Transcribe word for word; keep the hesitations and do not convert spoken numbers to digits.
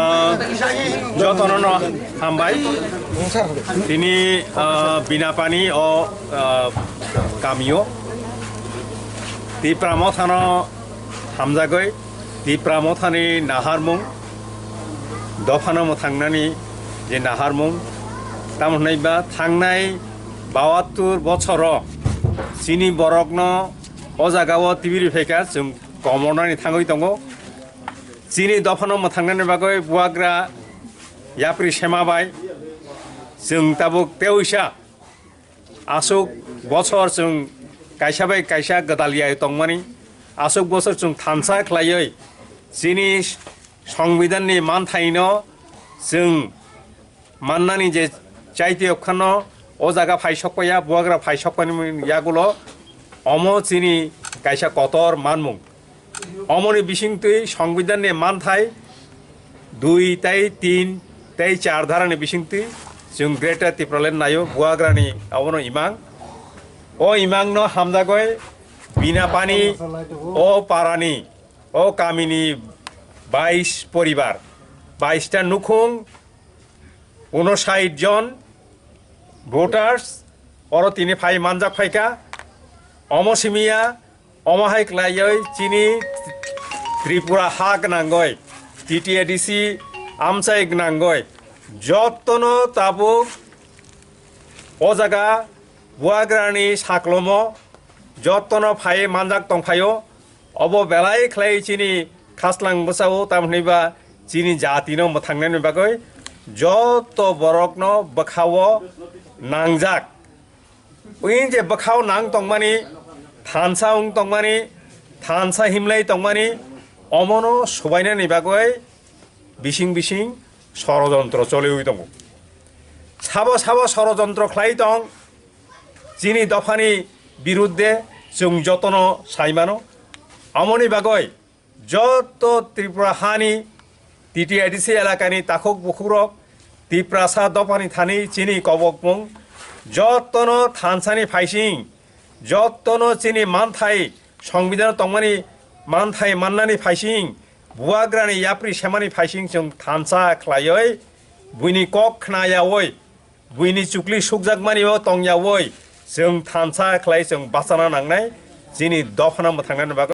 Ah, jotono no hambai. Tini, ah, Binapani o, ah, kamio Tipra Mothano hamjagoi, Tipra Mothani naharmung, dophano mwthangnani je naharmung, tamo hwnwi ba thangnai baattur bochoro chini borokno o jagao tibiri phaikha, chwng komornani thangwi tongo. Chini dophano mwthangnani bagwi bubagra yapri sema bai chwng tabuk teoisa aswk bochor chwng kaisa bai kaisa gwdalya tongmani, aswk bochor chwng thansa khlaiwi chini Songbidanni manthaino chwng mannani je chaitiyok phano o jaga phai sokpaiya, bubagra phai sokpani yagulo omo chini kaisa kotor manmung. Omoni bisingtwi Songbidanni manthai dui tei tin tei char dharani bisingtwi chwng Greater Tipraland naio, bubagrani obono imang. O imangno hamjagoi Binapani o parani, o kamini bais poribar, bais ta nukhung, unosait jon voters oro tini phai manjak phaikha. Omo simiya, omo hai khlaiwi chini Tripura ha gwnangoi, T T A D C amchai gwnangoi, jottono tabuk o jaga bubagrani saklomo jottono phai manjak tongphaio. Obo belai khlai chini khaslang bwsao, tamhinwi ba chini jatino mwthangnani bagwi joto borokno bwkhao nangjak. Wng je bwkhao nang tongmani, thansa wng tongmani, thansa himlai tongmani, omono subainani bagwi bising bising sorojontro choliwi tongo. Sabo sabo sorojontro khlai tong, chini dophani birudde chwng jotono sai mano. Amoni bagwi joto Tripura hani T T A D C elakani takhuk bukhukrok, Tiprasa dophani thani chini kobokmung, jotono thansani phaising, jotono chini manthai, Songbidan tongmani manthai mannani phaising, bubagrani yapri semani phaising chwng thansa khlaiwi, buini kok khnayawi, buini chukli sukjakmani o tongyawi, chwng thansa khlai chwng bachana nangnai, chini dophano mwthangnani bagwi.